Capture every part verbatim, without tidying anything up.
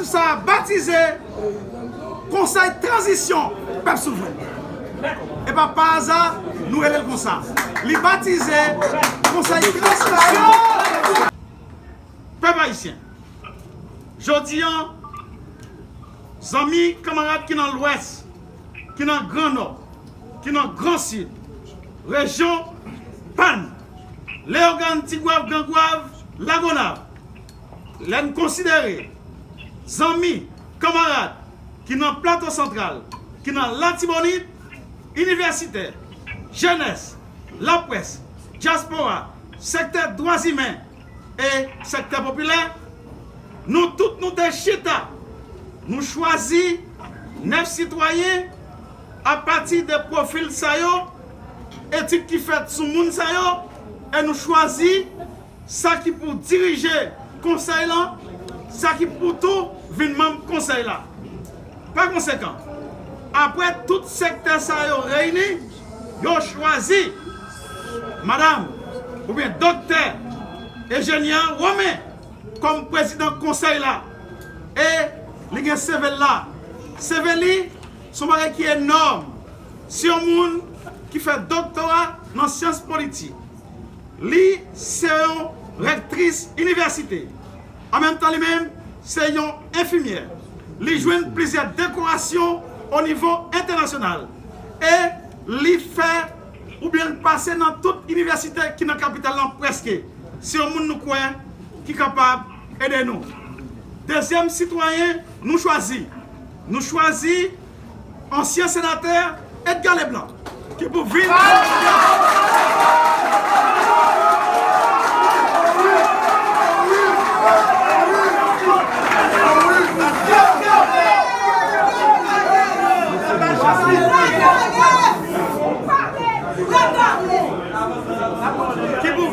Sa a batize Konsèy Tranzisyon Pèp Souvren. E pa, pa aza nou rele l konsa. Li batize Konsèy Tranzisyon Pèp Ayisyen. Jodi a, zanmi, kanmarad ki nan Lwès, ki nan Gran Nò, ki nan Gran Sid, rejyon pa n, Leyogàn, Tigwav, Grangwav, Lagonav, lè n konsidere zanmi, kanmarad ki nan Plato Santral, ki nan Latibonit, inivèsitè, jenès, laprès, dyaspora, sektè dwa imen e sektè popilè, nou tout nou te chita, nou chwazi nèf sitwayen apati de pwofil sa yo, etid ki fèt sou moun sa yo, e nou chwazi sa ki pou dirije konsèy lan, sa ki pou tou vin manm konsèy la. Pa konsekan, apre tout sektè sa yo reyini, yo chwazi madanm oubyen doktè Eugenia Romain kòm prezidan konsèy la. E li gen C V l la. C V li se yon bagay ki enòm. Se yon moun ki fè doktora nan syans politik. Li se yon rektris inivèsite. An menm tan, li menm, se yon enfimyè. Li jwenn plizyè dekorasyon o nivo entènasyonal. E li fè oubyen l pase nan tout inivèsite ki nan kapital lan prèske. Se yon moun nou kwè ki kapab ede nou. Dezyèm sitwayen nou chwazi. Nou chwazi ansyen senatè Edgar Leblanc, ki pou vin. Ki pou,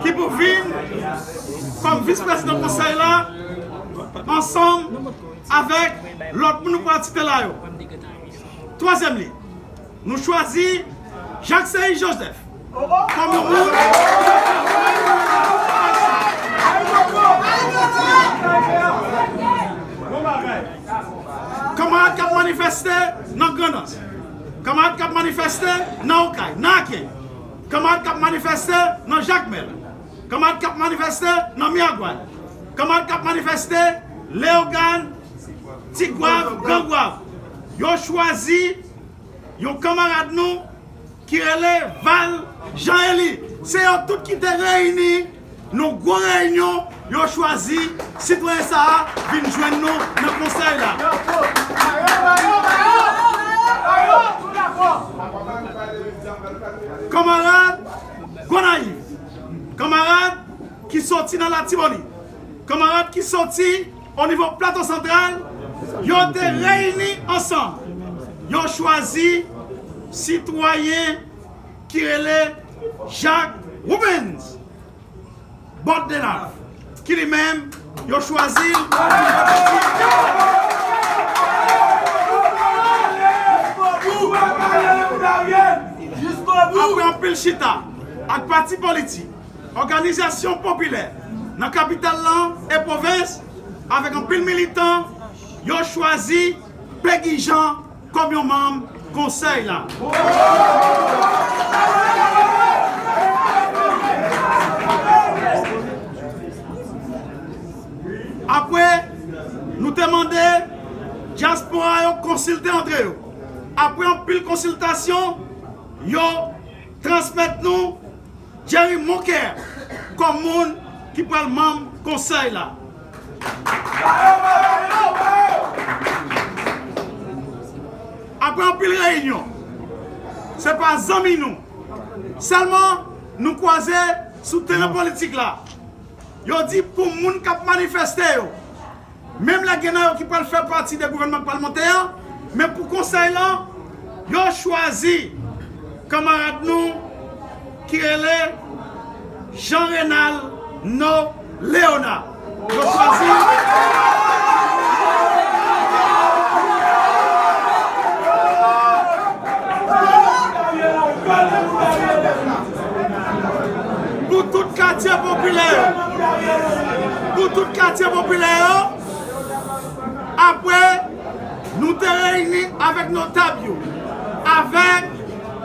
ki pou vin kòm vis prezidan konsèy la, ansanm avèk lòt moun nou pral site la yo. Twazyèm li, nou chwazi Jacques Seyis Joseph kòm yon moun, kanmarad k ap manifeste nan Grandans, kanmarad k ap manifeste nan Okay, nan Aken, kanmarad k ap manifeste nan Jakmèl, kanmarad k ap manifeste nan Miragwàn, kanmarad k ap manifeste Leyogàn, Tigwav, Grangwav. Yo chwazi yon kanmarad nou ki rele Val Jean Élie. Se yo tout ki te reyini nan gwo reyinyon, yo chwazi sitwayen sa a vin jwenn nou nan konsèy la. Kanmarad Gonayiv, kanmarad ki soti nan Latibonit, kanmarad ki soti o nivo Plato Santral, yo te reyini ansanm, yo chwazi sitwayen ki rele Jacques Rubens Bordenave, ki li menm, yo chwazi l. Apre anpil chita ak pati politik, òganizasyon popilè nan kapital lan e pwovens, avèk anpil militan, yo chwazi Pegi Jean kòm yon manm konsèy la. Apre, nou te mande dyaspora yo konsilte antre yo. Apre anpil konsiltasyon, yo transmèt nou Jerry Moncaire kòm moun ki pral manm konsèy la. Apre anpil reyinyon, se pa zanmi nou. Sèlman, nou kwaze sou teren politik la. Yo di pou moun k ap manifeste yo, menm lè gen nan yo ki pral fè pati de gouvènman k pral monte an, men pou konsèy lan, yo chwazi kanmarad nou ki rele Jean Renald No Léonard. Yo chwazi pou tout katye popilè yo. Pou tout katye popilè yo. Apre, nou te reyini avèk notab yo, avèk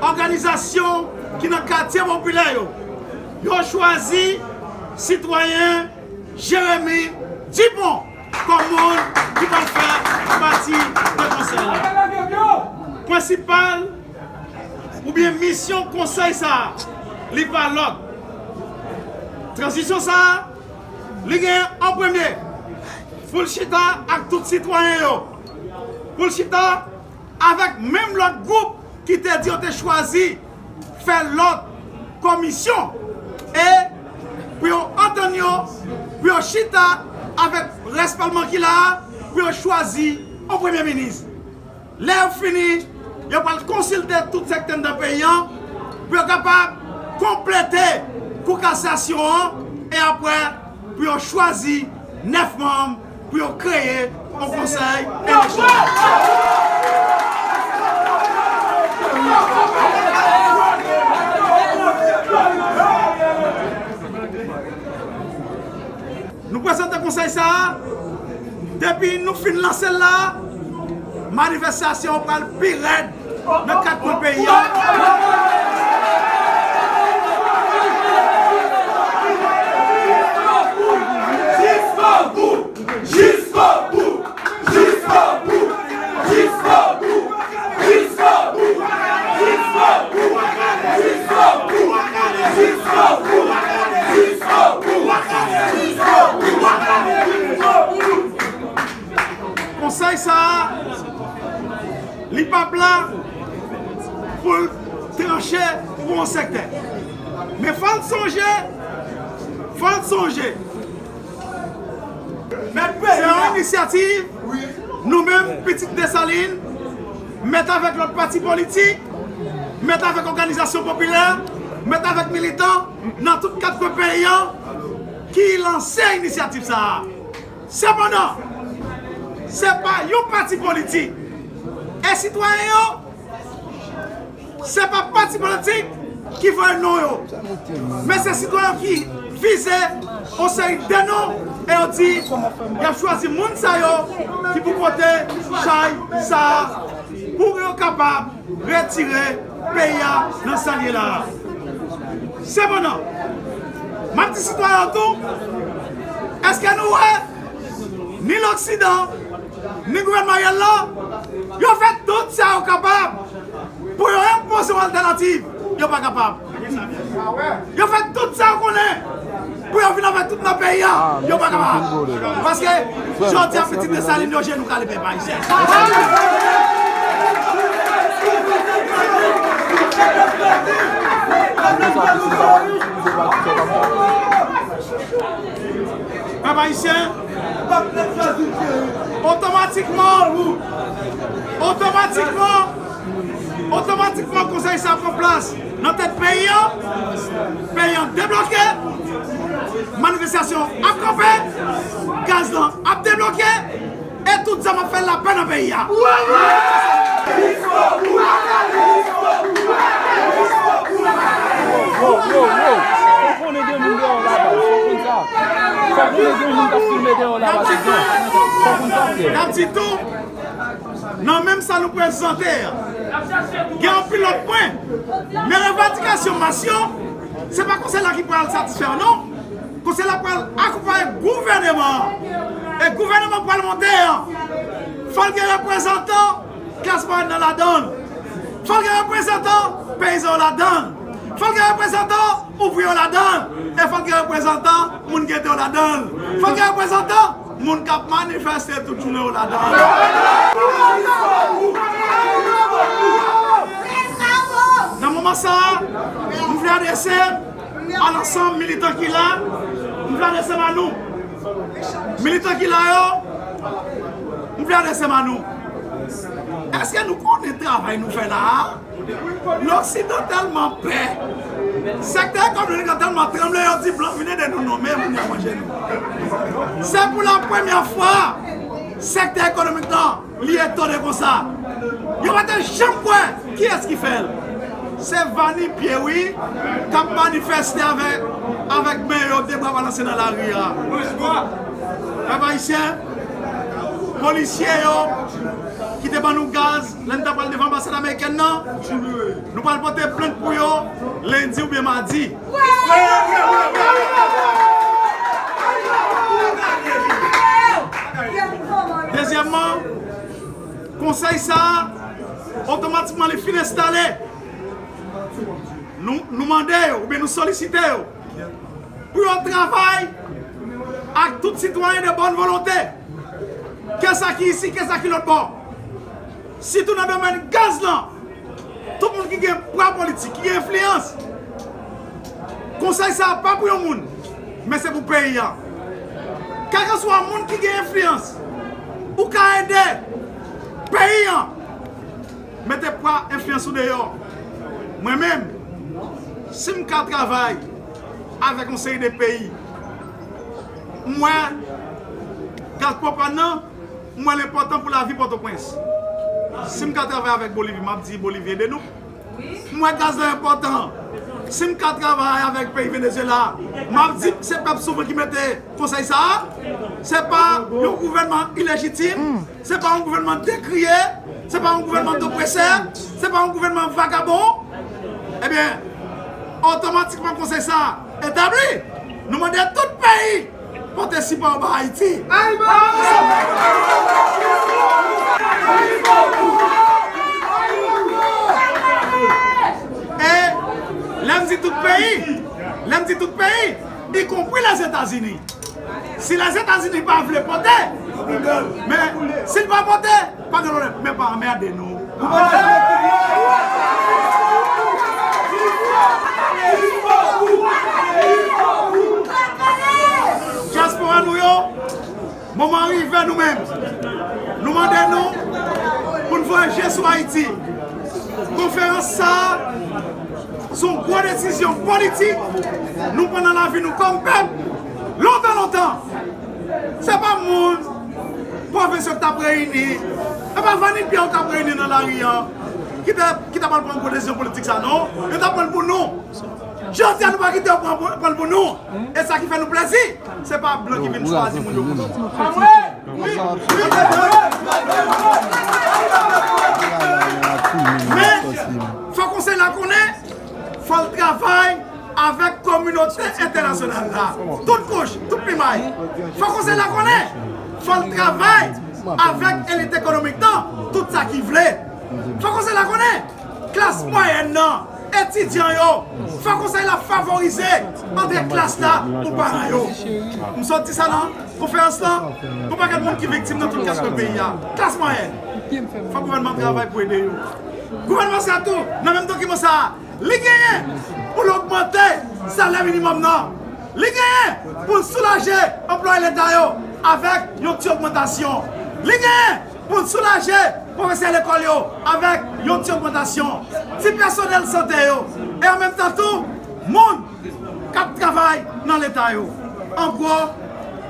òganizasyon ki nan katye popilè yo. Yo chwazi sitwayen Jeremy Dupont kòm moun ki pral fè pati de konsèy la. Prensipal oubyen misyon konsèy sa a, li pa lòt. Tranzisyon sa a, li gen an premye, pou l chita ak tout sitwayen yo, pou l chita avèk menm lòt gwoup ki te di yo te chwazi fè lòt komisyon, e pou yo antann yo, pou yo chita avèk rès palman ki la a, pou yo chwazi yon premye minis. Lè yo fini, yo pral konsilte tout sektè anndan peyi an pou yo kapab konplete kou kasasyon an, e apre pou yo chwazi nèf manm pou yo kreye yon konsèy elektoral. Nou prezante konsèy sa a. Depi nou fin lanse l la, manifestasyon an pral pi rèd nan kat kwen peyi a. Jiskobou! Jiskobou! Jiskobou! Konsèy sa a, li p ap la pou l tranche pou yon sektè. Men fò n sonje, fò n sonje, se yon inisyativ nou menm, pitit Desalin, mèt avèk lòt pati politik, mèt avèk òganizasyon popilè, mèt avèk militan nan tout kat kwen peyi an ki lanse inisyativ sa a. Sepandan, se pa yon pati politik. E sitwayen yo, se pa pati politik ki voye non yo. Men se sitwayen ki vize yon seri de non e yo di y ap chwazi moun sa yo ki pou pote chay sa a pou yo kapab retire peyi a nan sa l ye la a. Sepandan, m ap di sitwayen yo tou, èske nou wè ni Loksidan, ni gouvènman Ariel la, yo fè tout sa yo kapab pou yo enpoze yon altènativ, yo pa kapab. Yo fè tout sa yo konnen pou yo vin avèk tout nan peyi a, yo pa kapab. Paske jodi a, pitit Desalin yo, je nou kale, pèp ayisyen. Pèp ayisyen, otomatikman, otomatikman, otomatikman, konsèy sa pran plas nan tèt peyi an. Peyi an debloke, manifestasyon ap kanpe, gaz lan ap debloke, e tout zam ap fè lapè nan peyi a. Yo, yo, yo, fò konnen gen moun deyò laba, fò konn sa. Fò konnen gen moun k ap filme deyò laba, se jan. Fò konn sa, frè. N ap di tou, nan menm sa nou prezante a, gen anpil lòt pwen. Men revandikasyon mas yo, se pa konsèy la ki pral satisfè yo, non. Konsèy la pral akonpaye gouvèneman an. E gouvèneman pral monte an, fò l gen reprezantan klas mwayèn nan ladan l. Fò l gen reprezantan peyizan yo ladan l. Fò l gen reprezantan ouvriye yo ladan l. E fò l gen reprezantan moun gete yo ladan l. Fò l gen reprezantan moun k ap manifeste tout jounen yo ladan l. Nan moman sa a, m vle adrese a lansanm militan ki la, m vle adrese m a nou. Militan ki la yo, m vle adrese m a nou. Èske nou konnen travay nou fè la a? Loksidan tèlman pè. Sektè ekonomik lan tèlman tranble, yo di blan vin ede nou, non, men moun y ap manje nou. Se pou la premyè fwa, sektè ekonomik lan li etone konsa. Yo pa te janm kwè. Kiyès ki fè l? Se Vani Pye, wi, k ap manifeste avèk, avèk men yo, de bra balanse nan lari a. Pèp ayisyen, Polisye yo ki te ban nou gaz lè n t ap pral devan anbasad amerikèn nan, nou pral pote plent pou yo lendi oubyen madi. Dezyèmman, konsèy sa a, otomatikman li fin enstale, nou, nou mande yo, oubyen nou solisite yo, pou yo travay ak tout sitwayen de bòn volonte. Ke sa ki isi, ke sa ki lòt bò. Sitou nan domèn gaz lan. Tout moun ki gen pwa politik, ki gen enfliyans. Konsèy sa a pa pou yon moun, men se pou peyi a. Kèlkeswa moun ki gen enfliyans, ou ka ede peyi a. Mete pwa enfliyans ou deyò. Mwen menm, si m ka travay avèk yon seri de peyi, m wè gaz pwopàn nan, m wè l enpòtan pou lavi Pòtoprens. Si m ka travay avèk Bolivi, m ap di Bolivi ede nou. M wè gaz la enpòtan. Si m ka travay avèk peyi Venezuela, m ap di se pèp souvren ki mete konsèy sa a. Se pa yon gouvènman ilejitim. Se pa yon gouvènman dekriye, se pa yon gouvènman opresè, se pa yon gouvènman vagabon. Ebyen, otomatikman konsèy sa a etabli. Nou mande tout peyi pote sipò ba Ayiti. E lè m di tout peyi, lè m di tout peyi, ikonpri Lèzetazini. Si Lèzetazini pa vle pote, men si l pa pote, pa gen pwoblèm. Men pa anmède nou. Dyaspora nou yo, moman rive nou menm. Nou mande nou pou n voye je sou Ayiti. Konferans sa a, se yon gwo desizyon politik nou pran nan lavi nou kòm pèp, lontan, lontan. Se pa moun, pwofesè k t ap reyini, se pa Vanny Pierre k t ap reyini nan lari a, ki te, ki ta pral pran gwo desizyon politik sa, non. Yo t ap pran l pou nou. Jodi a, nou pa kite yo pran, pran l pou nou. E sa ki fè nou plezi, se pa blan ki vin chwazi moun yo pou nou. Men, fò konsèy la konnen, fò l travay avèk kominote entènasyonal la. Tout kouch, tout plimay. Fò konsèy la konnen, fò l travay avèk elit ekonomik nan, tout sa ki vle. Fò konsèy la konnen, klas mwayèn nan, etidyan yo, fò konsèy la favorize antre klas la pou paran yo. M sot di sa nan konferans lan, gon pakèt moun ki viktim nan tout kaskwen peyi a. Klas mwayèn. Fò gouvènman travay pou ede yo. Gouvènman sa tou, nan menm dokiman sa a, li genyen pou l ogmante salè minimòm nan. Li genyen pou l soulaje anplwaye leta yo avèk yon ti ogmantasyon. Li genyen pou l soulaje pwofesè lekòl yo avèk yon ti ogmantasyon. Ti pèsonèl sante yo. E an menm tan tou, moun k ap travay nan leta yo. An gwo,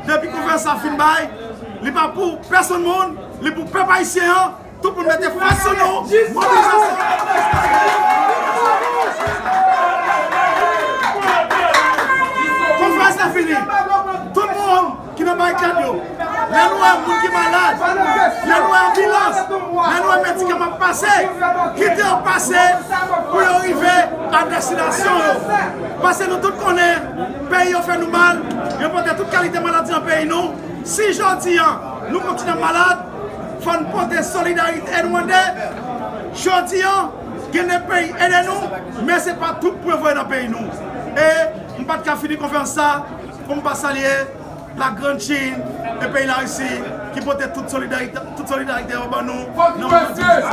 depi konferans sa fin bay, li pa pou pèsonn moun, li pou pèp ayisyen an. Tout moun mete fas sou nou. Mobilizasyon. Konferans la fini. Tout moun ki nan barikad yo, lè nou wè moun ki malad, lè nou wè anbilans, lè nou wè medikaman ap pase, kite yo pase pou yo rive a destinasyon yo. Paske nou tout konnen, peyi yo fè nou mal, yo pote tout kalite maladi nan peyi nou. Si jodi a, nou kontinye ap malad, fò n pote solidarite nou ande. Jodi a, gen de peyi ede nou, men se pa twoup pou yo voye nan peyi nou. E m pa t ka fini konferans sa pou m pa salye la Grande Chine e peyi Larisi ki pote tout solidarite, tout solidarite yo ban nou nan moman difisil sa.